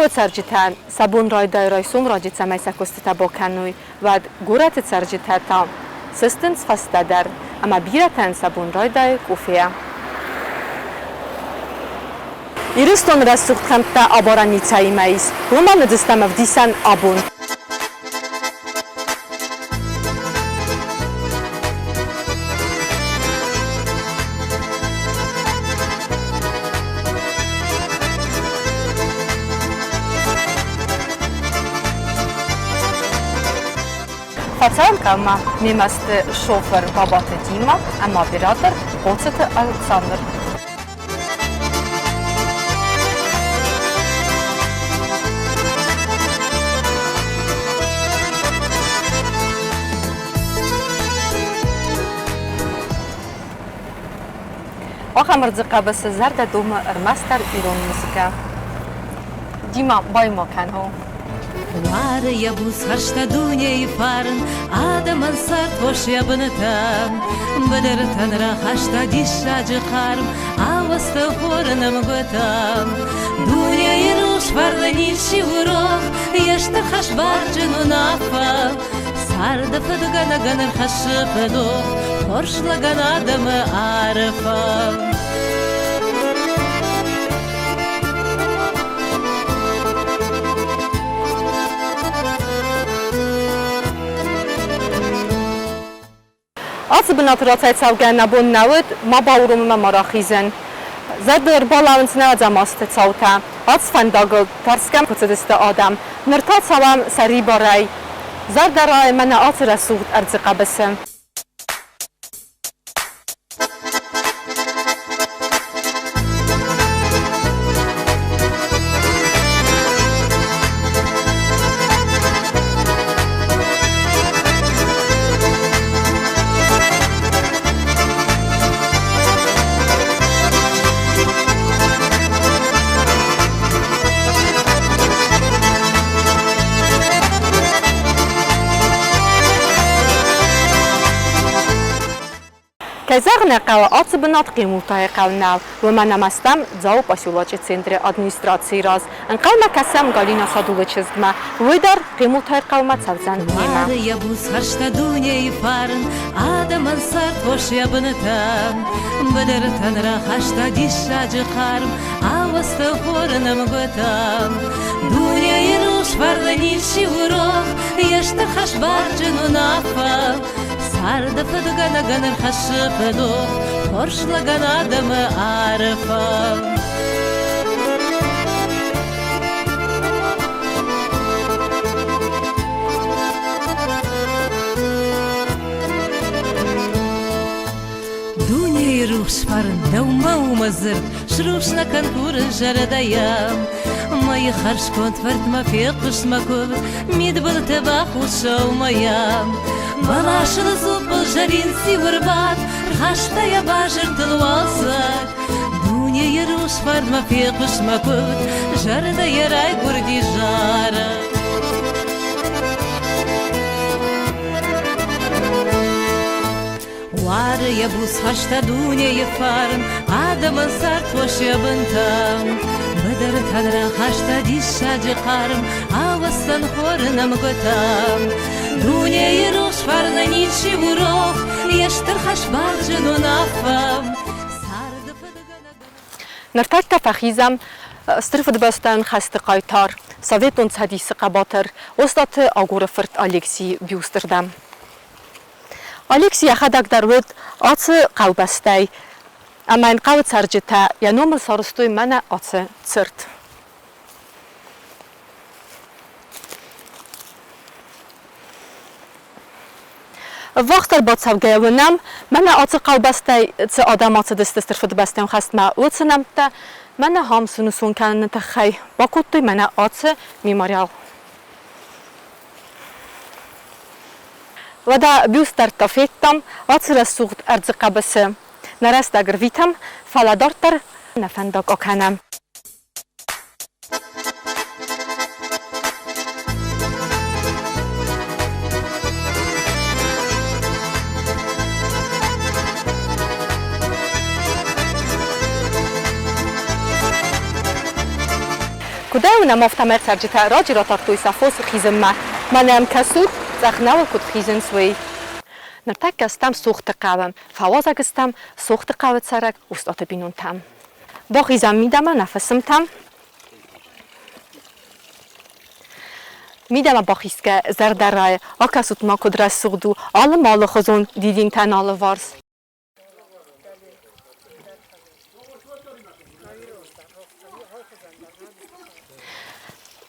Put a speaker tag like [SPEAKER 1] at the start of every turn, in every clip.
[SPEAKER 1] Хъӕуы цӕрджытӕн сӕ бон райдай райсом раджы цӕмӕй сӕ куыстытӕ бакӕной, уӕд горӕты цӕрджытӕ та сыстынц фӕстӕдӕр ӕмӕ бирӕтӕн сӕ бон райдайы къофейӕ. Ирыстоны рӕсугъд кӕмттӕ абарӕн ницӕимӕ ис, уымӕн уыдзыстӕм ӕвдисӕн абон. Фӕцӕуӕм хъӕумӕ. Мемӕ сты шофыр Бабаты Дима ӕмӕ оператор Хъоцыты Александр. Ахӕм ӕрдзы хъӕбысы зӕрдӕ домы ӕрмӕстдӕр ирон музыкӕ. Дима, байма кӕн хо.
[SPEAKER 2] Уары йӕ буц хӕстӕ дунейы фарн, адӕмӕн цардхос йӕ бынтӕм. Быдыртӕн рахаста диссаджы хъарм, ауӕдзты хоры нӕмгуытӕм. Дунейы рухс фарны ничи у рох, йе стыр хӕс барджын уынаффӕ. Царды фыдгӕнӕгӕн ӕрхӕссы фыдох, хорз лӕгӕн адӕмы арфӕ.
[SPEAKER 1] Ацы бынаты рацӕйцӕугӕ нӕ бон нӕ уыд, ма бауромынмӕ ма рахизӕн. Зӕрдыл ӕрбалӕууынц нӕ ӕдзӕмасты цаутӕ. Ацы фӕндагыл тӕрсгӕ куы цыдысты адӕм. Ныр та цӕуӕм сӕрибарӕй. Зӕрдӕрайы мӕнӕ ацы рӕсугъд ӕрдзы хъӕбысы. Кӕй зӕгъын ӕй хъӕуы, ацы бынат Хъемултайы хъӕу нӕу, уымӕн ӕмӕ стӕм Дзауы поселочы центры администрацийы раз. Ӕнхъӕлмӕ кӕсӕм Галина Садулы чызгмӕ, уый дӕр Хъемултайы хъӕумӕ цӕудзӕн немӕ.
[SPEAKER 2] Уары йӕ буц хӕстӕ дунейы фарн, адӕмӕн цардхос йӕ бынтӕм. Быдыртӕн рахаста диссаджы хъарм, ауӕдзты хоры нӕмгуытӕм. Дунейы рухс фарны ничи у рох, йе стыр хӕс барджын уынаффӕ. Царды фыдгӕнӕгӕн ӕрхӕссы фыдох, хорз лӕгӕн адӕмы арфӕ. Дунейы рухс фарн дӕумӕ у мӕ дзырд, срухс нӕ кӕн курын зӕрдӕйӕ. Мӕйы хӕрзконд фыртмӕ фехъуыст мӕ куывд, мидбылты бахус сӕумӕйӕ. Бӕласыл цъуппыл зӕрин циу ӕрбадт, рхаста йӕ базыртыл уалдзӕг. Дунейы рухс фарнмӕ фехъуыст мӕ куывд, зӕрдӕйӕ райгуырди зарӕг. Уары йӕ буц хӕстӕ дунейы фарн, адӕмӕн цардхос йӕ бынтӕм. Быдыртӕн рахаста диссаджы хъарм, ауӕдзӕн хоры нӕмгуытӕм. Дунейы рухс фарнӕй ничи у рох, йе стыр хӕс барджын уынаффӕ. Царды фыдгӕнӕг
[SPEAKER 1] Ныртӕккӕ фӕхизӕм Стыр Фыдыбӕстӕйон хӕсты хъайтар, Советон Цӕдисы хъӕбатыр Остъаты Агоры фырт Алексийы бюсты рдӕм. Алекси йӕхӕдӕг дӕр уыд ацы хъӕубӕстӕй, ӕмӕ йын хъӕуы цӕрджытӕ йӕ номыл сарӕзтой мӕнӕ ацы цырт. Ӕввахсдӕр бацӕугӕйӕ уынӕм, мӕнӕ ацы хъӕубӕстӕй цы адӕм ацыдысты Стыр Фыдыбӕстӕйон хӕстмӕ, уыцы нӕмттӕ мӕнӕ хам сынусон кӕныны тыххӕй бакодтой мӕнӕ ацы мемориал. Уӕдӕ бюст дӕр федтам, ацы рӕсугъд ӕрдзы хъӕбысы. Нӕ рӕстӕг ӕрвитӕм, фӕлӕ дарддӕр нӕ фӕндаг акӕнӕм. Куыд ӕй уынӕм, афтӕмӕй цӕрджытӕ раджы ратардтой сӕ фос хизынмӕ. Мӕнӕ йӕм кӕсут, цъӕх нӕуыл куыд хизынц, уый. Ныртӕккӕ стӕм Сохты хъӕуы. Фӕуазӕг стӕм Сохты хъӕуы цӕрӕг Устъаты бинонтӕм. Бахизӕм мидӕмӕ нӕ фысымтӕм. Мидӕмӕ бахизгӕ зӕрдӕрайы, акӕсут-ма, куыд рӕсугъд у алы алыхуызон дидинтӕн алыварс.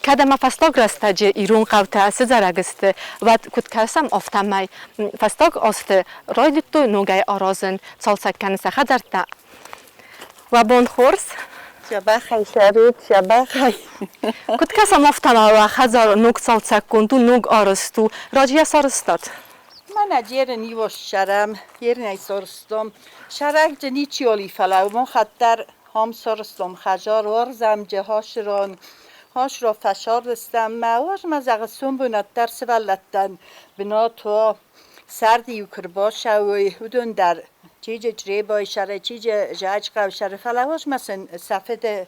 [SPEAKER 1] Кӕд ӕмӕ фӕстаг рӕстӕджы ирон хъӕутӕ сыдзӕрӕг сты, уӕд куыд кӕсӕм, афтӕмӕй фӕстаг азты райдыдтой ногӕй аразын, цалцӕг кӕнын сӕ хӕдзӕрттӕ. Уӕ бон хорз!
[SPEAKER 3] Дзӕбӕхӕй цӕрут, дзӕбӕхӕй.
[SPEAKER 1] Куыд кӕсӕм, афтӕмӕй уӕ хӕдзар ног цалцӕггонд у, ног арӕзт у. Раджы йӕ сарӕзтат?
[SPEAKER 3] Мӕнӕ ерын иос сӕрӕм, ерынӕй сорстом. Сӕрӕгджы ничи оли, фӕлӕ уымон хаттар хом сорстом хӕзар орзамджы хосрон хосро фӕсорстам мӕ уозмӕ зӕгъы сумбунат дӕр сывӕллӕттӕн бынат о сӕрды-иу куы рбацӕуой, уыдон дӕр чиджы Чъребайы сӕры, чиджы Зӕджыхъӕуы сӕры, фӕлӕ уозмӕ сын сӕ фыды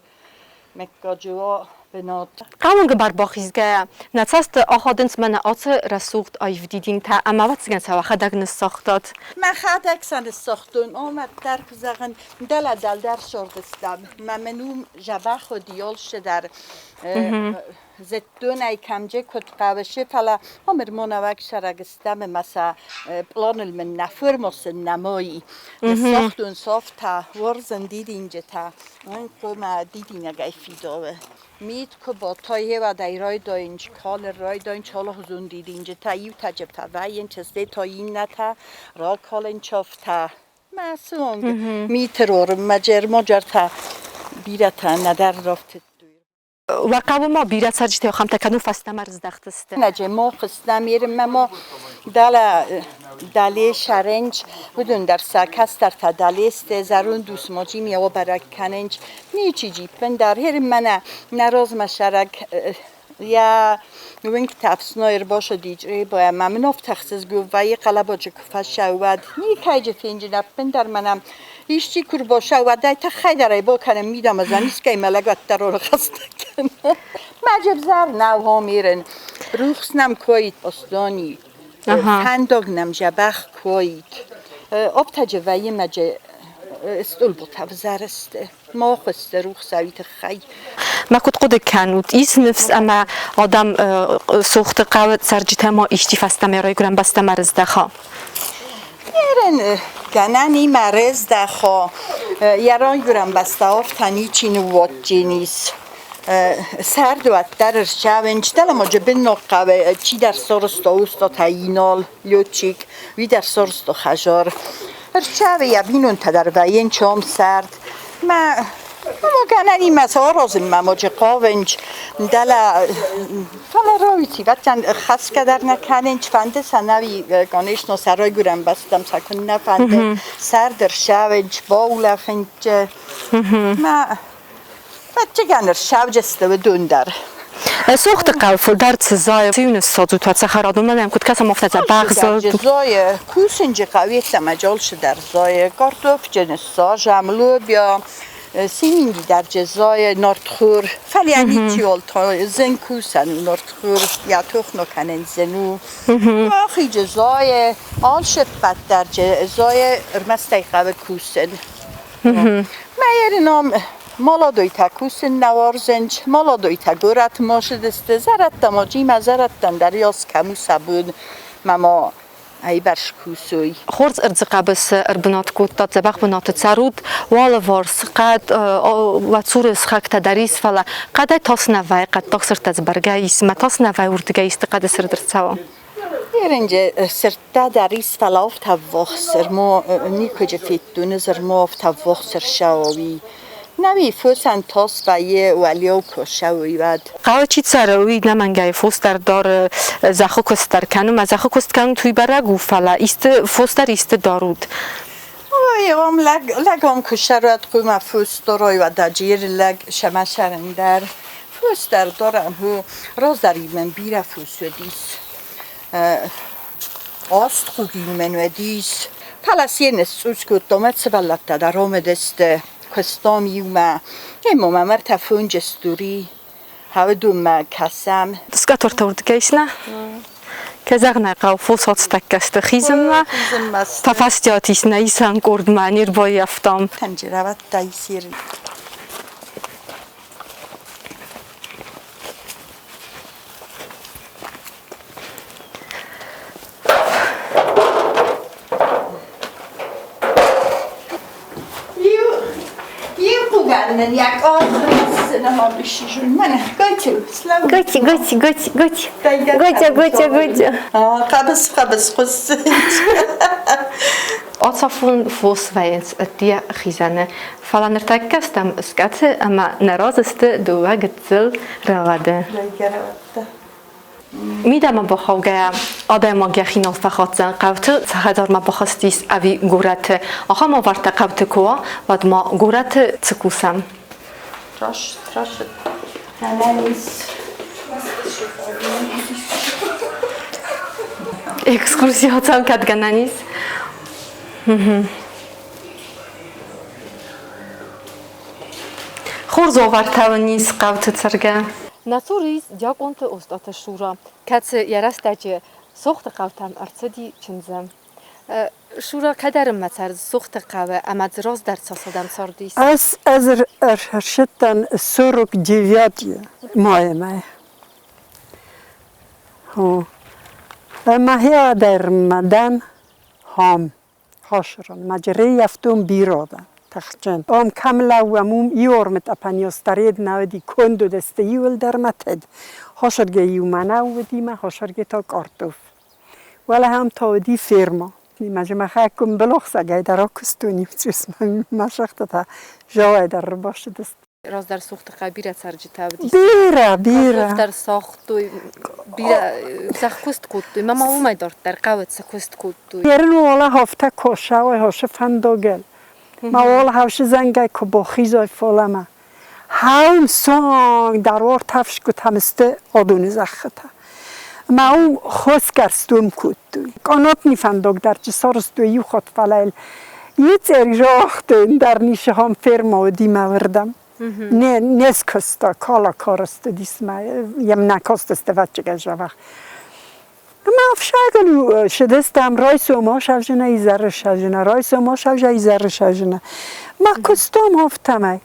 [SPEAKER 3] мыггаджы о бынат.
[SPEAKER 1] Хъӕуынгы бар бахизгӕйӕ, нӕ цӕсты ахадынц мӕнӕ ацы рӕсугъд аив дидинтӕ ӕмӕ ӕвӕццӕгӕн сӕ уӕхӕдӕг ныссагътат.
[SPEAKER 3] Мӕхӕдӕг сӕ ныссагътон, омӕ дӕр куы зӕгъын, дӕлӕ дӕлдӕр сордыстам, мӕ мын уым дзӕбӕх уыд ёлсы дӕр зыдтон ӕй кӕмджы куыд хъӕуысы, фӕлӕ омыр монавӕг сӕрӕгыстӕм ӕмӕ сӕ пъланыл мын нӕ формосын нӕмой. Ныссагътон софтӕ, уарзын дидинджытӕ, хъуамӕ дидинӕгӕй фидауы. Мит куы бадтай, гъеуӕдӕй райдайынч калын, райдайынч алыхуызон дидинджытӕ, иутӕ джыбтӕ вӕййынц, стӕй та иннӕтӕ ракалынч афтӕ. Мӕ сыонг миты рорынмӕ джермоджертӕ бирӕтӕ нӕдӕр рафтыдтой.
[SPEAKER 1] Уӕ хъӕуы ма бирӕ цӕрджытӕ ахӕмтӕ кӕнын фӕстӕмӕ рыздӕхтысты.
[SPEAKER 3] Нӕджы мо хъуыстам ерынмӕ мо дӕлӕ дӕле саренч, уыдон дӕр сӕ кӕстӕртӕ дӕле сты, зӕронд ус моджи мио бӕрӕг кӕнынч. Ничи джиппын дӕр ерынмӕ нӕ нӕ размӕ сӕрӕг йӕ уынгтӕ ӕфснайы ӕрбацыди Чъребо ӕмӕ мын афтӕ ӕхсызгон вӕййы хъӕлӕбаджы куы фӕцӕуы, уӕд. Никӕйджы фенджын ӕппындӕр мӕнӕ исчи куы рбацӕуы, уӕд ӕй тыххӕй дӕр ӕй бакӕнӕм мидӕмӕ, искӕй мӕлӕг уӕддӕр ӕрхӕццӕ кӕны. Мӕ взӕр нӕу Гомерӕн, рухс нӕм коид Остони, фӕндаг нӕм дзӕбӕх коид. Оптӕджы вӕййы мӕджы стъолбутӕ взӕр сты. Мах сты рухсауи тыххӕй.
[SPEAKER 1] Мӕ куыд хъуыды кӕнут, ис ныфс ӕмӕ адӕм Сохты хъӕуы цӕрджытӕ ма исти фӕстӕмӕ райгуырӕн бӕстӕмӕ рыздӕха?
[SPEAKER 3] Ерен гӕнӕн имӕ рыздӕха, йӕ райгуырӕн бӕстӕ афтӕ ничи ныууадздзӕнис. Сӕрд уӕддӕр ӕрцӕуынц, дӕлӕ быннаг хъӕуы чидӕр сарӕзта устатӕ Инал, летчик, уый дӕр сарӕзта хӕдзар. Ӕрцӕуы йӕ бинонтӕ дӕр вӕййынц ам сӕрд. Мӕ гӕнӕнимӕ сӕ аразынмӕ ноджы хъавынц, дӕлӕ фӕлӕ рауидзи, вӕццӕн хӕсгӕ дӕр нӕ кӕнынц, фӕнды сӕ нӕуи, конечно, сӕ райгуырӕн бӕстӕм сӕ куыннӕ фӕнды, сӕрд ӕрцӕуынц, баулӕфынц. Мӕ Фӕтчыгӕн ӕрцӕуджысты уыдон дӕр.
[SPEAKER 1] Сохты хъӕу фылдӕр цы зайы, цы ныссадзут уӕ цӕхӕрадонмӕ нӕм куыд кӕсӕм, афтӕ дзӕбӕх зылд.
[SPEAKER 3] Зайы, кусынджы хъӕу йеддӕмӕ джолсы дӕр зайы, картофджы ныссазӕм, лобиа, сининги дӕр джы зайы, нартхор. Фӕлӕ ничиуал та зын кусӕн у нартхор, йӕ тохно кӕнын зын у. Ахиджы зайы, алшеппӕт дӕр джы зайы, ӕрмӕст ӕй хъӕуы кусын. Мӕ ном молодойтӕ кусын нӕ уарзынц, молодойтӕ горӕтмӕ ссыдысты, зӕрӕдтӕ ма джимӕ зӕрӕдтӕн дӕр ёс кӕм у сӕ бон, мӕ ма ӕйбӕрц кусой.
[SPEAKER 1] Хорз ӕрдзы хъӕбысы ӕрбынат кодта, дзӕбӕх бынаты цӕрут, уӕлыварс хъӕд, уӕ цуры сыхӕгтӕ дӕр ис, фӕлӕ хъӕдӕй тас нӕ вӕййы, хъӕддаг сырдтӕ дзы бӕргӕ ис, мӕ тас нӕ вӕййы уырдыгӕй исты хъӕды сырд ӕрцӕуа.
[SPEAKER 3] Ерынджы сырдтӕ дӕр ис, фӕлӕ афтӕ ӕввахс ӕрмо никуыджы федтон ӕз ӕрмо афтӕ ӕввахс ӕрцӕуа, уый. Нӕуи фосӕн тас вӕййы уӕлиау куы ӕрцӕуой, уӕд.
[SPEAKER 1] Хъӕуы чи цӕры, уый ӕнӕмӕнгӕй фос дӕр дары, зӕххы куыст дӕр кӕны. Мӕ зӕххы куыст кӕнут, уый бӕрӕг у, фӕлӕ исты фос дӕр исты дарут.
[SPEAKER 3] Ой, ам лӕг, лӕг ам куы сӕрӕд, хъуамӕ фос дарой, уӕд аджиры лӕг сӕмӕ сӕрын дӕр. Фос дӕр дарӕм, раздӕр мӕм бирӕ фос уыдис. Аст хъуги мӕн уыдис. Фӕлӕ се ныцъцъус кодтам, ӕд сывӕллӕттӕ дӕр ам уыдысты. Куыстам иумӕ. Ӕмӕ мӕм ӕртӕ фонджы стури. Уыдонмӕ кӕсӕм.
[SPEAKER 1] Скъӕтортӕ уырдыгӕй ис, нӕ? Кӕй зӕгъын ӕй хъӕуы, фосхъӕцтӕггӕ сты хизынмӕ.
[SPEAKER 3] Хизынмӕ сты.
[SPEAKER 1] Фӕфӕстиат ис нӕ исӕн къордмӕ, не рбаййӕфтам.
[SPEAKER 3] Тӕнджыравӕдтӕ исерын.
[SPEAKER 1] Гати, гати, гати, гати. Гатя, гатя, гатя.
[SPEAKER 3] Хъӕбыс, хъӕбыс хъуысы.
[SPEAKER 1] Ацафон фос вӕййынц ӕддейӕ хизӕны, фӕлӕ ныртӕккӕ стӕм скъӕты ӕмӕ нӕ разы сты дыууӕ гыццыл рӕуӕды. Мидӕмӕ бахаугӕйӕ, адӕймаг йӕхи нал фӕхатдзӕн, хъӕуты цы хӕдзармӕ бахызтис ӕви горӕты. Ахӕм уавӕртӕ хъӕуты куы уа, уӕд ма горӕты цы кусӕм?
[SPEAKER 3] Раст, раст. Ӕнӕниз.
[SPEAKER 1] Экскурсия ацӕуын кӕд гӕнӕн ис? Хорз уавӕртӕ уын ис хъӕуты цӕргӕ. Нӕ цуры ис Диакъонты Остъаты Шура, кӕцы йӕ рӕстӕджы Сохты хъӕутӕм ӕрцыди чындзы. Шура кӕдӕрынмӕ цард Сохты хъӕуы ӕмӕ дзы раздӕр цасадӕм цардис?
[SPEAKER 4] Ӕз ӕрсыдтӕн 49 маймӕ. Ӕмӕ хиадӕрмӕ дӕн хам. Хосрон, маджерейӕфтон биродӕ, тӕхджын. Ом кӕм лӕууӕм, уым иормы тъӕпӕн старед нӕ уыди, конд уыдысты иуылдӕр мӕ тыд. Хосырге иу мӕнӕу уыди мӕ хосырге та картоф. Уӕлӕ ам та уыди ферма. Мӕ махӕккун былохсагӕй дӕр акуыстон иу цъус мӕ сӕгътӕ жауай дӕр ӕрбасыдысты.
[SPEAKER 1] Раздӕр Сухтыхъӕу бирӕ цӕрджытӕ уыдис.
[SPEAKER 4] Бирӕ, бирӕ.
[SPEAKER 1] Картоф дӕр сагътой, бирӕ зӕхкуыст кодтой. Мӕ ма уымӕй дарддӕр хъӕуы цы куыст кодтой.
[SPEAKER 4] Ерын уола хофтӕ кошауай хосы фӕндогел. Ма уола хавшы зӕнгӕй ку бохизой фолама. Хаум сонг дарор тафшгутамсты одуны зӕххытӕ. Ма ум хосгӕрстум кодтой. Къонотни фӕндог дӕр чи сорстой иу хот фӕлӕ Ицери жохтын дӕр нишихон ферма уыди мӕ Не, не скуыста, кала карасты дисмӕ, йӕм нӕ кастысты вӕччыгӕ зӕвӕх. Ӕмӕ ӕфсагыл сыдыстӕм райсом асӕвзына, изӕры сӕвзына, райсом асӕвза, изӕры сӕвзына. Мӕ куыстам афтӕмӕй.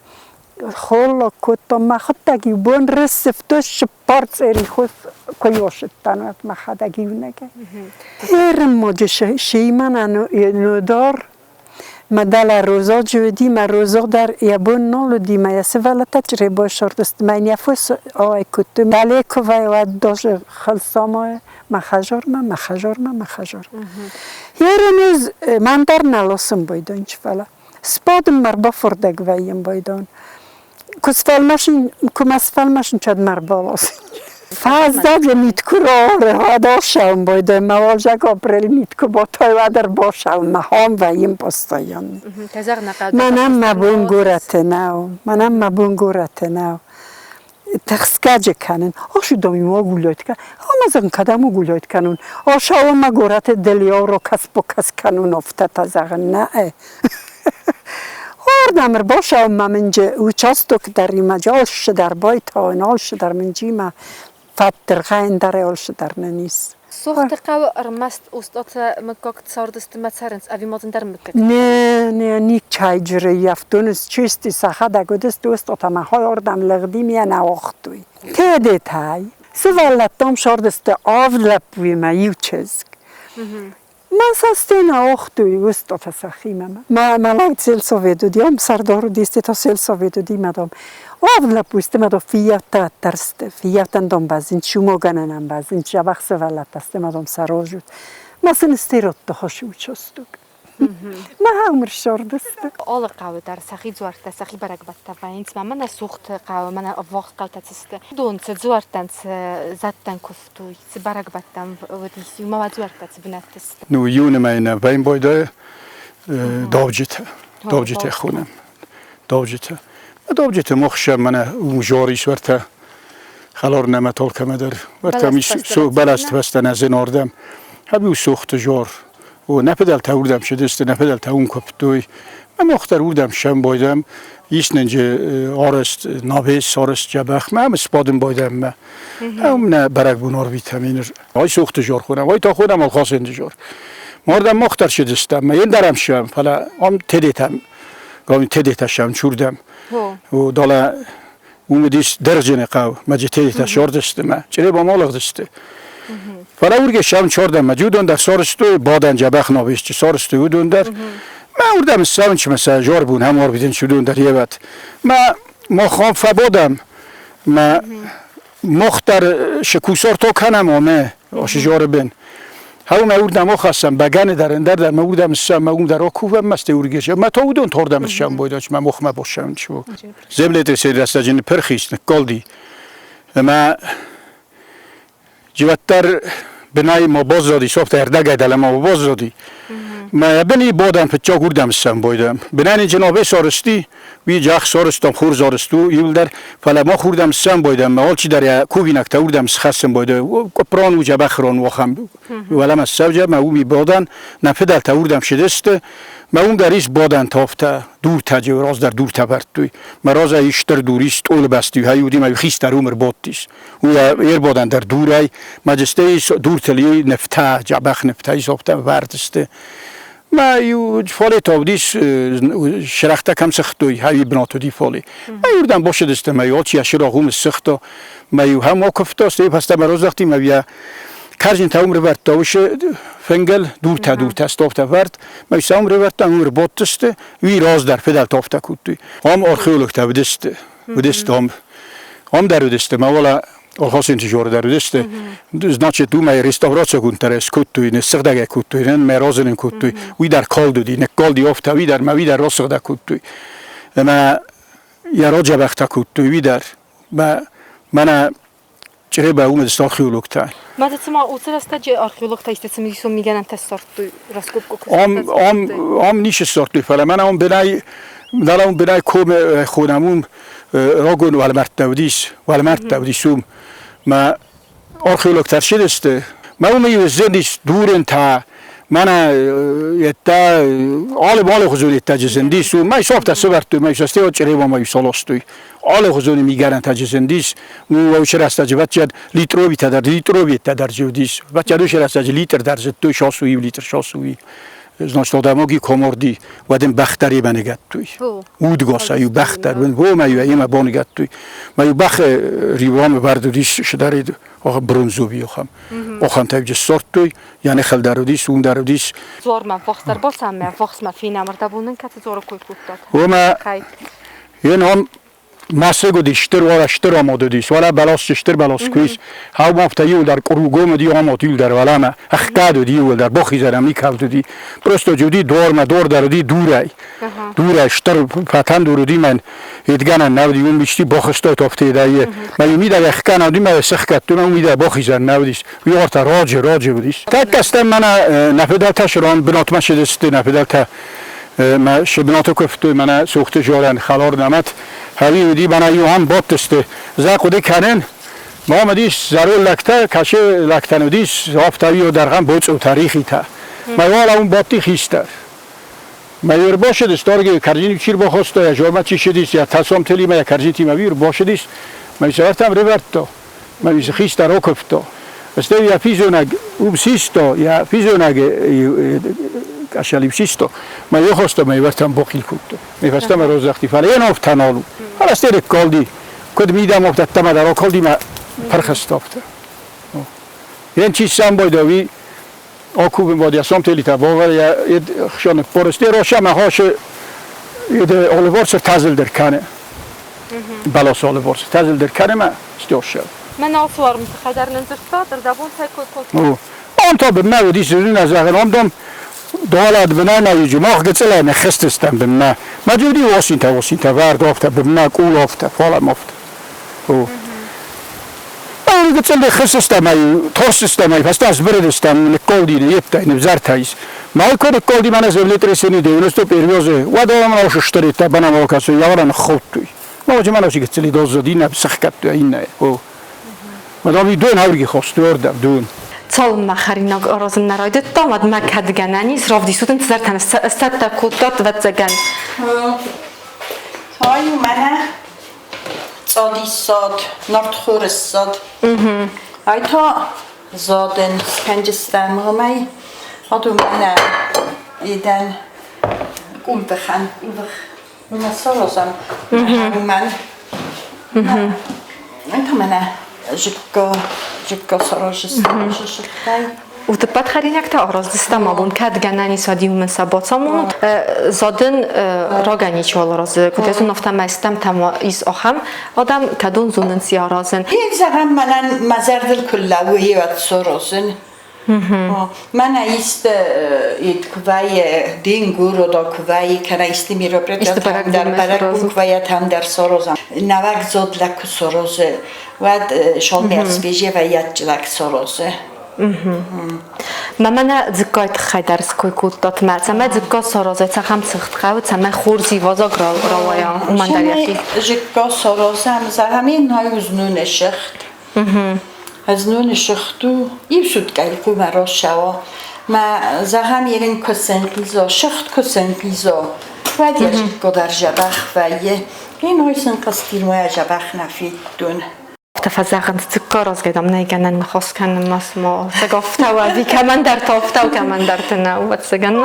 [SPEAKER 4] Холлаг кодтам, мӕхуыдтӕг-иу бон рыссывтой цыппар цъери хос куы ёсыдтӕн, уӕд мӕхӕдӕг иунӕгӕй. Ерын ма шейманӕн нодар ма дӕлӕ розаджы уыди, мӕ розаг дӕр йӕ бон нал уыди, мӕ йӕ сывӕллӕттӕ чъребой сардысты, мӕ йын йӕ фос ауӕй кодтой. Дӕле куы вӕййы, уӕд даже хӕлцамайы мӕ хӕдзармӕ, мӕ хӕдзармӕ, мӕ хӕдзармӕ. Ерын ӕз мӕн дӕр нал ласын байдайынч, фӕлӕ сбадын мӕ рбафардӕг вӕййын байдайын. Куы сфӕлмӕсын, куы мӕ сфӕлмӕсын, чӕд мӕ рбаласын. Фӕззӕджы мит куы рауары, уӕд асӕуын байдайын, мӕ уалдзӕг апрель мит куы батайы, уӕд ӕрбасӕуын, мӕ хом вӕййын постоянно. Мӕнӕн мӕ бон горӕты нӕу, мӕнӕн мӕ бон горӕты нӕу. Тыхсгӕджы кӕнын. Ошудом ему гулять. Ама зӕгъын, кӕдӕм гулять кӕнун? Ошауы мӕ горӕты дӕлиау рокас-покас кӕнун, офтӕтӕ зӕгъын нӕ. Ардӕм ӕрбашауын ма мынджы участок дӕр имӕ, алшы дӕр байтауын, алшы дӕр мынджимӕ фӕддыргъӕн дӕр алшы дӕр нын ис.
[SPEAKER 1] Сохты хъӕуы ӕрмӕст Остъаты мыггаг цардысты мӕ цӕрынц ӕви ма дзы ӕндӕр мыггӕгтӕ?
[SPEAKER 4] Не, не, никӕйджыры ййӕфтон чисти сӕхӕдӕг уыдысты Остъатӕ мӕ хойордӕм лыгъди ме нӕ уагътой. Тедетӕй сывӕллӕттӕм сардысты авд лӕппуимӕ иу чызг. Ма сӕ стена охтуй Остъатӕ сӕхимӕ. Ма ма лӕг сельсовет уыди, ам сӕрдар уыдисты, та сельсовет уыди мӕ дам. Авд лӕппуисты мӕ дам фиййӕуттӕ ӕддӕрсты, фиййӕуттӕн дам бӕззынц, шумогӕнӕнӕн бӕззынц, дзӕбӕх сывӕллӕттӕ сты мӕ дам сӕ рожут. Ма сын стеродты хосы участок. Ма хаумыр ссардысты.
[SPEAKER 1] Алы хъӕуы дӕр сӕхи дзуӕрттӕ, сӕхи бӕрӕгбӕттӕ вӕййынц. Ма мӕнӕ Сухты хъӕуы, мӕнӕ ӕввахс хъӕутӕ цы сты, уыдон цы дзуӕрттӕн, цы зӕдтӕн куывтой, цы бӕрӕгбӕттӕм уыдис, иумӕ уӕ дзуӕрттӕ цы бынӕтты сты?
[SPEAKER 5] Ну, июны мӕй нӕ вӕййы давджытӕ, давджытӕ хонӕм, давджытӕ. Давджытӕ мохсӕ мӕнӕ жори суӕртӕ хӕлар нӕмӕ толкӕмӕ дӕр. Уӕртӕ ми бӕлӕсты фӕстӕ нӕ зын ардӕм. Хӕбиу сухты жор. Нӕ фыдӕлтӕ уырдӕм цыдысты, нӕ фыдӕлтӕ уым куывтой. Ӕмӕ мах дӕр уырдӕм сӕмбӕлдӕм. Ис нын арӕзт навес, арӕзт дзӕбӕхмӕ ӕмӕ сбадын байдӕммӕ. Уым нӕ бӕрӕгбон арвитӕм ныр. Ай сохты жор хонӕм, ай та хонӕм Алхасенты жор. Мардӕм мах дӕр цыдыстӕм, ӕмӕ йын дӕр ӕм ссӕм, фӕлӕ ам Тедетӕм, галин Тедетӕ ссӕм чурдӕм. Далӕ уым уыдис Дӕргъджыны хъӕу, мӕ Тедетӕ сордысты мӕ, Чъребам алыгъдысты. Фӕлӕ уыргӕ ссӕм чордӕм, мӕ уыдон дӕр сорыстой, бадӕн дзӕбӕх навесчы сорыстой уыдон дӕр. Мӕ уырдӕм ссӕуынч мӕ сӕ жорбун ӕм арвитынч уыдон дӕр евӕт. Мӕ мах ам фӕбадӕм, мӕ мах дӕр шы кусарто кӕнӕм омӕ шы бен. Хау мӕ уырдӕм ахӕссӕм, бӕгӕны дӕр, ӕндӕр дӕр мӕ уырдӕм ссӕм, мӕ уым дӕр акувӕм, мӕ стӕй уыргес. Мӕ та уыдон тордӕм ссӕм бойдач, мӕ мохмӕ боссӕм чу. Землетрясение рӕстӕджы ныппырх ис, ныккалди. Ӕмӕ Дживӕддӕр бынӕй ма баззади, софтӕ ӕрдӕгӕй дӕлӕмӕ ма баззади. Мӕ быни бодӕн фыццаг уырдӕм ссӕмбойдӕм. Бынӕн джинобе сарызти, уый джах сарызтам, хур зарызт у иуылдӕр, фӕлӕ мах уырдӕм ссӕмбойдӕм, мӕ алчидӕр йӕ кувинӕгтӕ уырдӕм схӕссын бойдӕ. Къуыпрон у дзӕбӕхрон уохӕм. Уӕлӕмӕ ссӕуджӕ, мӕ уыми бодӕн, нӕ фыдӕлтӕ уырдӕм сыдысты. Мӕ уым дӕр ис бодӕн тофтӕ, дуртӕ, раздӕр дуртӕ вӕрдтой. Мӕ разӕй ис стыр дур, ис стъолы бӕсты, хай уыди мӕ хистӕр уым ӕрбадтис. Ербодӕн дӕр дурӕй, мӕ дуртыл нывтӕ, дзӕбӕх нывтӕ исоптӕ вӕрд сты. Мӕ иу фоле та уыдис, сырӕхтӕ кӕм сыгътой, хӕви бынат уыди фоле. Мӕ иуырдӕм босыдысты, мӕ алчи йӕ сырагъ уым ссыгъта. Мӕ иу хӕм акуывта, стӕй фӕстӕмӕ раздӕхти, мӕ йӕ карзинтӕ уым рывӕрдта уыцы фынгыл, дуртӕ, дуртӕ, стовтӕ вӕрд. Мӕ сӕ уым рывӕрдта, уым ӕрбадтысты, уый раздӕр фыдӕлтӕ кодтой. Ам археологтӕ уыдысты. Уыдысты ам. Ам дӕр уыдысты, мӕ уӕлӕ Алхасенты жоры дӕр уыдысты. Значит, уымӕй реставрацигонд дӕр скодтой, ныссыгъдӕг кодтой, мӕ разылын кодтой. Уый дӕр калд уыди, ныккалди афтӕ, уый дӕр мӕ уый дӕр расыгъдӕг кодтой. Ӕмӕ йӕ раджабӕхтӕ кодтой уый дӕр. Мӕ мӕнӕ Чъреба уым уыдысты археологтӕ.
[SPEAKER 1] Мӕ цыма уыцы рӕстӕджы археологтӕ исты цымыдисон мигӕнӕнтӕ ссардтой раскопка куы
[SPEAKER 5] Ам, ам, ам ницы ссардтой, фӕлӕ мӕнӕ уым бынӕй, мӕнӕ уым бынӕй комы хонӕм уым рагон уӕлмӕрдтӕ уыдис, уӕлмӕрдтӕ уыдис уым. Мӕ археологтӕ ӕрцыдысты. Мӕ уым иу зындис дурынтӕ, мӕнӕ йедтӕ алы алыхуызон йедтӕджы зындис уым. Мӕ софтӕ сывӕрдтой, мӕ сӕ Чъребамӕ саластой. Алыхуызон мигӕнӕнтӕ зындис, уыцы рӕстӕджы бӕтчиад литровитӕ дӕр, литровиттӕ дӕр уыдис. Бӕтчиад уыцы рӕстӕджы литр дӕр зыдтой, сасуи литр сасуи. Значит, одамоги коморди, уӕд ын бӕх дӕр имӕ ныгӕдтой. Удгоса иу бӕх дӕр, уомӕ имӕ боныгӕдтой. Ма иу бӕх риуамы вӕрд уыдис сыдӕрид бронзови охам. Охантӕ ссардтой, йӕ ныхыл дӕр уыдис, уым дӕр уыдис.
[SPEAKER 1] Дзуармӕ ввахсдӕр бацаммӕ, ввахсмӕ фейнӕмӕрдӕбонӕн кӕцы дзуары кой кодтат?
[SPEAKER 5] Уомӕ Йе ном мӕсыг уыдис, стыр уӕлӕ стыр амод уыдис, уӕлӕ бӕлас стыр бӕлас куы ис. Хаумафтӕ иуылдӕр къуругом уыди, амод иуылдӕр уӕлӕмӕ, ӕхгӕд уыди иуылдӕр, бахизӕн никӕд уыди. Просто уыди дормӕ, дор дӕр уыди дурӕй. Дурӕй стыр фӕтӕн дур уыди мӕн едгӕнӕн нӕ уыди, уым исти бахызтой тофтедӕй. Мӕ иу мидӕг ӕхгӕнӕн уыди, мӕ сыхгӕдтой, мӕ уым мидӕг бахизӕн нӕ уыдис. Уый уартӕ раджы, раджы уыдис. Тӕккӕ стӕм мӕнӕ нӕ фыдӕлтӕ сыран бынатмӕ сыдысты, нӕ фыдӕлтӕ мӕ сыбынаты куывтой, мӕнӕ Сухты Жорӕн хӕлар нӕмӕт. Хӕри уыди, мӕнӕ иу ам бадтысты. Зӕ хъуыды кӕнын, мам уыдис зӕронд лӕгтӕ, кӕсы лӕгтӕн уыдис, афтӕ дӕргъӕн боцъотӕ, рихитӕ. Мӕ уал ам бадти хистӕр. Мӕ ӕрбацыдис, торги кӕрдзин чи рбахаста, йӕ жормӕ чи ссыдис, йӕ тасомтелимӕ, йӕ кӕрдзинтимӕ ӕрбацыдис, мӕ сӕртӕм рывӕрдта. Мӕ хистӕр акуывта. Стӕй йӕ физонӕг уым систа, йӕ физонӕг къӕсӕл систа. Мӕ ехоста мӕ ивӕртӕн бохъил кодта. Мӕ фӕстӕмӕ раздӕхти, фӕлӕ йе нофтӕ нал у. Фӕлӕ стӕй рыккалди. Куыд мидӕм ӕфтӕдтӕмӕ дӕр акалди мӕ пырхыст афтӕ. Йен чи самбойда, уый акувын бад сомтелитӕ бавӕр йӕ хсӕны порысте роша мӕ хосы алыварс тазылдӕр кӕны. Бӕласы алыварс тазылдӕр кӕны мӕ стёршел.
[SPEAKER 1] Мӕн алцуарм тыххӕй дӕр нын дзырдта, дӕрдӕбон цӕй кой кодта.
[SPEAKER 5] Ам та бынмӕ уыдис зын зӕгъын, ам дам дуалад бынӕй нӕ иджы, мах гыццылӕй ныххызтыстӕм бынмӕ. Мӕ уыди осинтӕ, осинтӕ, вӕрд афтӕ, бынмӕ къул афтӕ, фалӕм афтӕ. Гыццыл ныххызтыстӕм ӕй, торстыстӕм ӕй, фӕстӕ сбырыдыстӕм, ныккалди йедтӕй, нывзӕртӕ ис. Майко ныккалди мӕнӕ землетрясение 91-ы, уӕд ӕмӕ сыстыридта банамал кӕсы, йӕ ныххаудтой. Ноджы мӕнӕ гыццыли доздзыд, иннӕ сыхгӕдтой иннӕ. О. Мадам дон аврги хостой ордӕм, дон.
[SPEAKER 1] Цалынмӕ хӕринаг аразын нӕ райдыдтам, уӕдмӕ кӕд гӕнӕн ис, равдисут ын цыдӕртӕ сцӕттӕ кодтат, ӕвӕццӕгӕн.
[SPEAKER 3] Тай у мӕнӕ цъадиссад, нартхорыссад. Ай та задын скӕнджыстӕм гъымӕй. Адо мӕнӕ едӕн къулбыхӕн, къулбых. Мӕ саразӕм уымӕн. Ай та мӕнӕ зыкка, зыкка саразыс, сыхтӕй.
[SPEAKER 1] Утыппӕт хӕринӕгтӕ араздзыстӕм абон, кӕд гӕнӕн ис, уӕд иумӕ сӕ бацамонут. Задын рагӕй ничиуал аразы. Куыд ӕз афтӕмӕй стӕмтӕм ис ахӕм адӕм, кӕдон зонынц йӕ аразын.
[SPEAKER 3] Йе зӕгъӕм, мӕнӕн мӕ зӕрдыл куы лӕууы, уӕд саразын. Мӕнӕ исты ид куы вӕййы, денгур ода куы вӕййы, кӕнӕ исты мероприятие дӕр бӕрӕгбон куы вӕййы, там дӕр саразӕм. Нӕуӕг зод лӕг куы саразы, уӕд шолмӕ свежий вӕййы лӕг саразы.
[SPEAKER 1] Мӕ мӕнӕ дзыккайы тыххӕй дӕр ской кодтат мӕ, цӕмӕй дзыкка саразай, цахӕм цыхт хъӕуы, цӕмӕй хорз ивазаг рауайа, уымӕн дӕр йӕхи.
[SPEAKER 3] Зыкка саразӕм, зӕгъӕм, ин узнуны сыхт. Знон сыгъд у, иу суткӕйы хъумӕ рацӕуа. Мӕ зӕгъӕм, ерын куы сӕнхъиза, сыгъд куы сӕнхъиза, уӕд йӕ зыкко дӕр дзӕбӕх вӕййы. Ин ой сын хъызтирмӕ дзӕбӕх нӕ федтон.
[SPEAKER 1] Афтӕ фӕзӕгъынц, дзыкка разгӕ дам нӕй гӕнӕн ныхас кӕнынмӕ, цыма ӕцӕг афтӕ у ӕви кӕмӕндӕрты афтӕ у, кӕмӕндӕрты нӕ, ӕвӕццӕгӕн.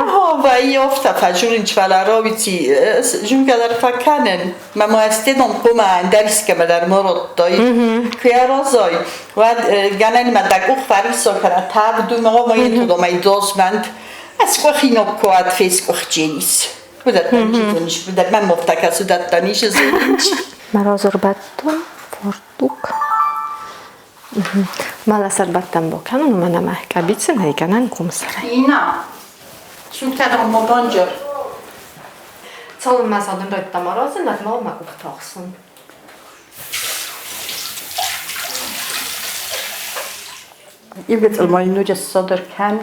[SPEAKER 3] Вӕййы афтӕ фӕдзурынц, фӕлӕ рауидзи зынгӕ дӕр фӕкӕнын. Мӕ ма хъуамӕ ӕндӕр искӕмӕ дӕр ма радтай. Куы аразай, уӕд гӕнӕн ма дӕ къух фӕрисса кӕнӕ тӕвд у, ма ма йын май дозмӕнт. Ez къухинок куад фескъухдженис. Уыдӕттӕн чи зонис, уыдӕттӕ мӕм офтакас уыдӕттӕн ис зонинч.
[SPEAKER 1] Морозорбаттон фортук. Маласарбаттан бакӕнон, уымӕн ӕмӕ къӕбицы нӕй гӕнӕн комсарӕй.
[SPEAKER 3] Ина, суктӕ ма банджар.
[SPEAKER 1] Цалынмӕ задын райдыдтам аразын, уӕдмӕ мӕ къухтӕ ӕхсын.
[SPEAKER 3] Иугӕцъыл ма ноджы ссадыр кӕн.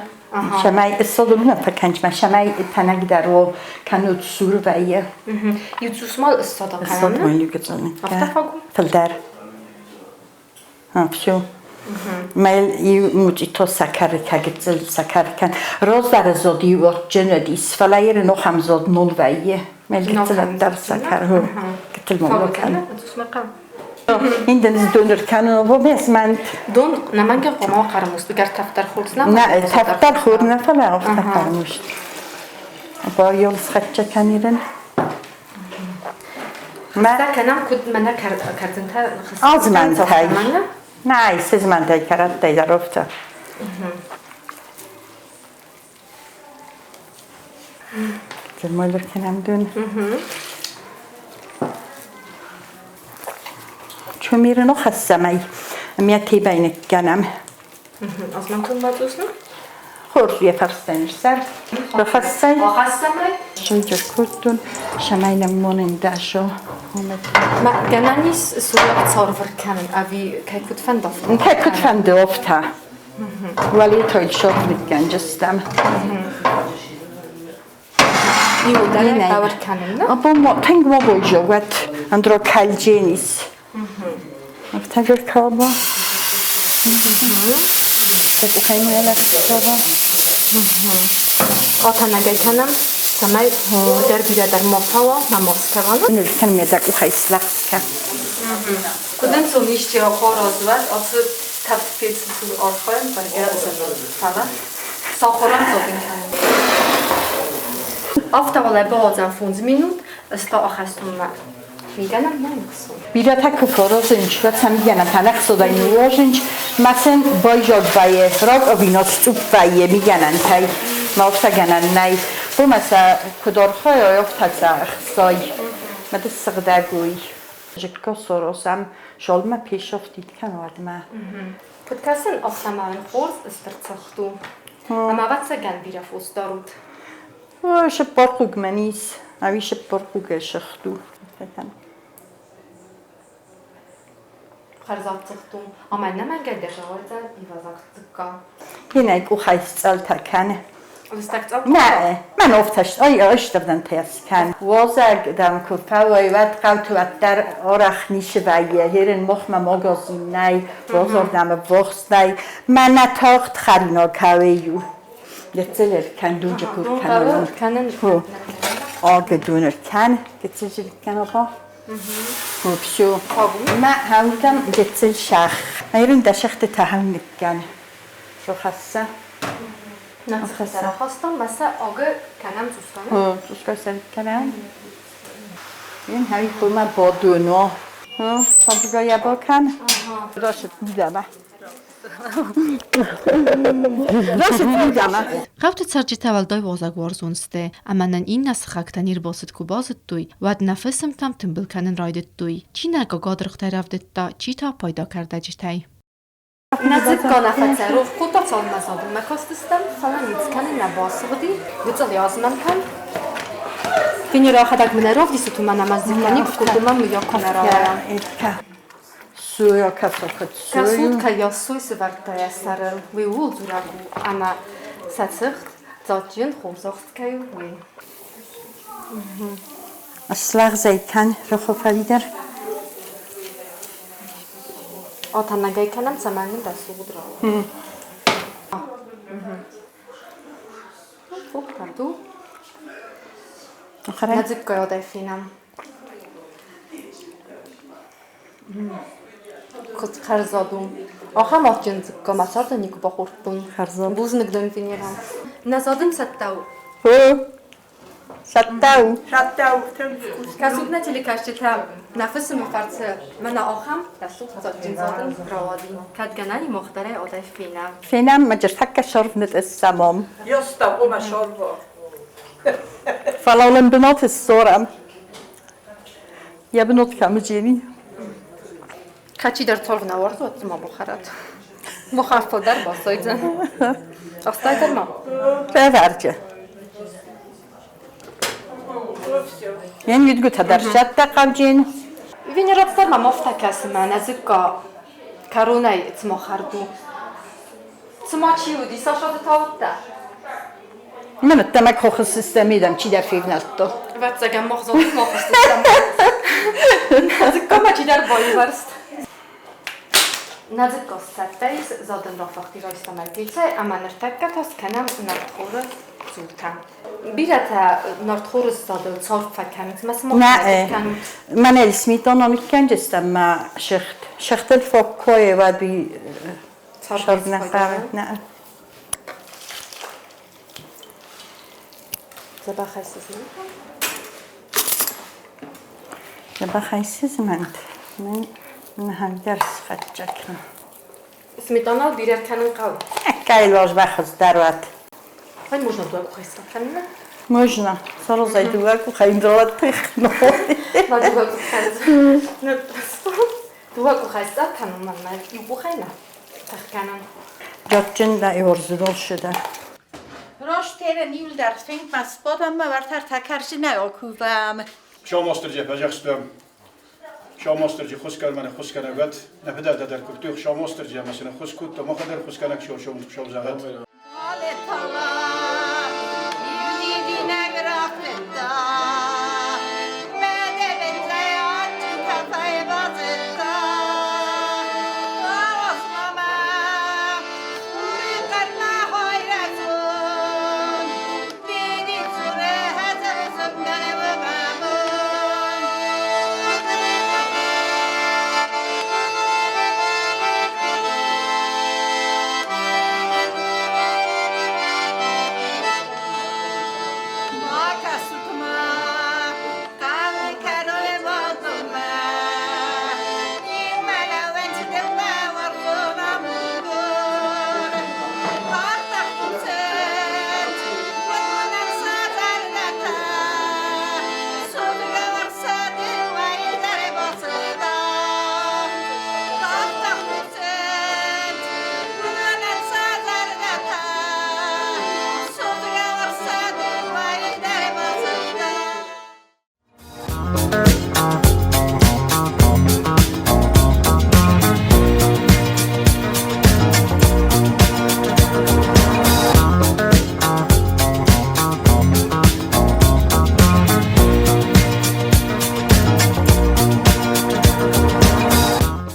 [SPEAKER 3] Цӕмӕй ссадыр нӕ фӕкӕнч ма, цӕмӕй тӕнӕгдӕр у, кӕннод сур вӕййы.
[SPEAKER 1] Иу цъус ма ссада кӕнӕм?
[SPEAKER 3] Ссад ма иугӕцъыл.
[SPEAKER 1] Афтӕ фаг у?
[SPEAKER 3] Фылдӕр. Все. Мел иу мучъито сӕкӕры гыццыл сӕкӕр кӕн. Раздӕры зод иу адджын уыдис, фӕлӕ иры нохӕм зод нол вӕййы. Мел гыццыл ӕддӕр сӕкӕр, гыццыл ма кӕн. Инден доныр кӕнын, вомес мӕнт.
[SPEAKER 1] Дон нӕмӕнгӕ хъуамӕ хъӕрмуст, гӕртӕфтӕр хорз нӕ?
[SPEAKER 3] Нӕ, тӕфтӕр хор нӕ, фӕлӕ афтӕ хъӕрмуст. Байол схӕццӕ кӕнирын.
[SPEAKER 1] Мӕ кӕнӕм куыд мӕнӕ кӕрдзынтӕ
[SPEAKER 3] Азмӕнтӕй. Нӕй, сызмӕнтӕй кӕрӕттӕй дӕр афтӕ. Зермайлар кӕнӕм дон. Чумирын охӕссӕмӕй мӕ тебӕй ныккӕнӕм.
[SPEAKER 1] Азмӕнтон бацъусны?
[SPEAKER 3] Хорз йӕ фӕрстӕн сӕр. Рахӕссай.
[SPEAKER 1] Ахӕссӕмӕй?
[SPEAKER 3] Сынджыр кодтон, цӕмӕй нӕм монын дӕсо.
[SPEAKER 1] Ма гӕнӕн ис сурӕт царвыр кӕнын ӕви кӕй куыд фӕнды афтӕ?
[SPEAKER 3] Кӕй куыд фӕнды афтӕ. Уӕлетой сор ныккӕнджыстӕм.
[SPEAKER 1] Иуылдӕр бауыр кӕнын, нӕ?
[SPEAKER 3] Абон тынг ма бойзӕуӕт, андро кӕлдженис. Афтӕ каба. Къухӕй мӕлӕттӕ.
[SPEAKER 1] Атанагӕй кӕнӕм, цӕмӕй дӕр бирӕ дӕр ма фӕуа, ма ма скӕна.
[SPEAKER 3] Ныр кӕн ме дӕ къухӕй слӕгъз кӕ.
[SPEAKER 1] Куыд ӕнцон исчи ахуаразуӕд ацы тӕвд пецы цур архайын, бӕргӕ фӕлӕ сахуырӕн зоген кӕнын. Афтӕ уал бауадзӕм 5 минут, ста ахӕстонмӕ. Мигӕнӕн ма ныхсон.
[SPEAKER 3] Бирӕтӕ куы фӕразынч, уӕд сӕ мигӕнӕнтӕ ӕхсодӕй ныууазынч, ма сын байзаг вӕййы, раг ӕви сцъупп вӕййы мигӕнӕнтӕй. Ма афтӕ гӕнӕн нӕй. Хъуамӕ сӕ куыд архайай, афтӕ сӕ ӕхсай. Ма ды сыгъдӕг уй. Зыкка саразӕм, шалмӕ пешафтид кӕн уӕдмӕ.
[SPEAKER 1] Куыд кӕсын, афтӕ ма йын хорз стыр цыхт у. Ӕмӕ ӕвӕццӕгӕн бирӕ фос дарут.
[SPEAKER 3] Сыппар хъуг мӕн ис, ӕви сыппар хъугӕй сыгъд у.
[SPEAKER 1] Хӕрзад цыхт у. Ӕмӕ ӕнӕмӕнгӕй дӕр рауайдзӕн ивазаг дзыкка.
[SPEAKER 3] Инӕй къухӕй сцъӕлтӕ кӕны. Нӕ, мӕн офтӕст, ой, ӕстӕвдӕнтӕ скӕн. Уазӕг, дам, куы фӕуай, уӕд хъӕуты уӕддӕр арӕх ницы вӕййы. Ерын мохмӕ магазин нӕй, базар нӕм ӕввахс нӕй. Мӕнӕ тагъд хӕринаг кӕуей у. Гыццыл кӕн дунджы кур кӕнын. Ага дунер кӕн, гыццыл кӕн апа. Все. Мӕ хаугам гыццыл сах. Айрын дӕ сӕхтытӕ хау ныккӕн. Рохасса.
[SPEAKER 1] Рахастам, мӕ ага кӕнӕм цусканы.
[SPEAKER 3] Цускасӕн кӕнӕм. Ин хай хума бодуно. Сабуга ябокан. Рашит мидама. Рашит мидама.
[SPEAKER 1] Хъӕуты цӕрджытӕ уӕлдай уазӕгуарзон сты, ӕмӕ нын иннӕ сыхӕгтӕ не рбацыд куы базыдтой, уӕд нӕ фысымтӕм тымбыл кӕнын райдыдтой. Чи нӕ гагадыргътӕй рӕвдыдта, чи та пайда кӕрдӕджытӕй. Нӕ дзыкка нӕ фӕцӕрох кодта, цалынмӕ задынмӕ кастыстӕм, фӕлӕ ницы кӕнын нӕ басыгъди, гыццыл азмӕн кӕн. Венера мын ӕрӕвдисут, уымӕн ӕмӕ дзыкка никуы кодтон, мӕн мыййаг куы нӕ рауайа. Кӕсут, кӕй йӕ сывӕрдта йӕ сӕрыл, уый ууыл дзурӕг у, ӕмӕ сӕ цыхт дзаджджын хорзӕхст кӕй у, уый.
[SPEAKER 3] Слӕгъзӕй кӕн, рохофӕлидӕр.
[SPEAKER 1] Атӕнӕгӕй кӕнӕм, цӕмӕй нын рӕсугъд рауайа. Кӕрду. Нӕ дзыккайодӕй фенӕм. Куыд хӕрзад у. Ахӕм адджын дзыкка мӕ царды никуы бахордтон.
[SPEAKER 3] Хӕрзад.
[SPEAKER 1] Бузныг дын, Венера. Нӕ задын цӕттӕ у.
[SPEAKER 3] Цӕттӕ у.
[SPEAKER 4] Цӕттӕ у, тынг вкусно.
[SPEAKER 1] Кӕсут нӕ телекӕсджытӕ, нӕ фысымы фӕрцы мӕнӕ ахӕм рӕсугъд дзаджджын задын рауади. Кӕд гӕнӕн и мохдарӕй одӕй фенӕм.
[SPEAKER 3] Фенӕм, ма ныртӕккӕ сорвнытъыссӕмом.
[SPEAKER 4] Ёста, ома сорво.
[SPEAKER 3] Фӕлӕ лӕмбынаты ссорӕм. Йӕ бынат кӕм уыдзӕни?
[SPEAKER 1] Кӕд чидӕр цорв нӕ уарзы, уӕд дзы ма бахӕрӕд. Махӕн фылдӕр басойдзӕн. Ӕхстай дӕр ма?
[SPEAKER 3] Фӕвӕрджы. Йӕн уидгуытӕ дӕр сӕттӕ хъавджын.
[SPEAKER 1] Венерацдӕр мӕм афтӕ кӕсы, мӕнӕ дзыкка кӕронӕй цыма хӕрд у. Цыма чи уыди, Саша, ды та уыдтӕ?
[SPEAKER 3] Мӕн ӕддӕмӕ хохы системидӕм чидӕр февнӕлдта.
[SPEAKER 1] Ӕвӕццӕгӕн, мах зонын хохы системӕ. Дзыкка ма чидӕр байвӕрст. Нӕ дзыкка сцӕттӕ ис, задын рафыхти райста мӕ пиццӕй ӕмӕ ныртӕккӕ та скӕнӕм нартхоры дзултӕ. Бирӕтӕ нартхоры ссадыл цард фӕкӕнынц, мӕ сымах кӕнут?
[SPEAKER 3] Мӕнӕ сметана ныккӕнджыстӕм мӕ сыгъд. Сыгъдыл фӕккойы уӕд уый сӕрнӕ.
[SPEAKER 1] Дзӕбӕхӕй сызмӕнтӕм.
[SPEAKER 3] Дзӕбӕхӕй сызмӕнт. Мын схӕццӕ кӕн.
[SPEAKER 1] Сметана бирӕ кӕнын хъӕуы.
[SPEAKER 3] Кай ложба хуыздӕр уӕд.
[SPEAKER 1] Ай можно дыууӕ къухӕй скӕнын?
[SPEAKER 3] Можно. Сарозай дыууӕ къухӕй дыууӕ
[SPEAKER 1] Ма дыууӕ къухӕй. Дыууӕ къухӕй скӕнын мӕнмӕ иу къухӕй нӕ тых кӕнын.
[SPEAKER 3] Джаджджын да иорзыдолшыда.
[SPEAKER 6] Roștere niuldar fink mas bodam vartar takarşina okuvam.
[SPEAKER 5] Шамостырджи фӕзӕхстӕм. Шамостырджи хускар мӕнӕ хускӕнӕгӕт. Нӕ фыдӕлтӕ дӕр куывтой Шамостырджи ӕмӕ сын ӕххуыс кодта, махӕн дӕр хускӕнӕг шоу шоу зӕгъӕд.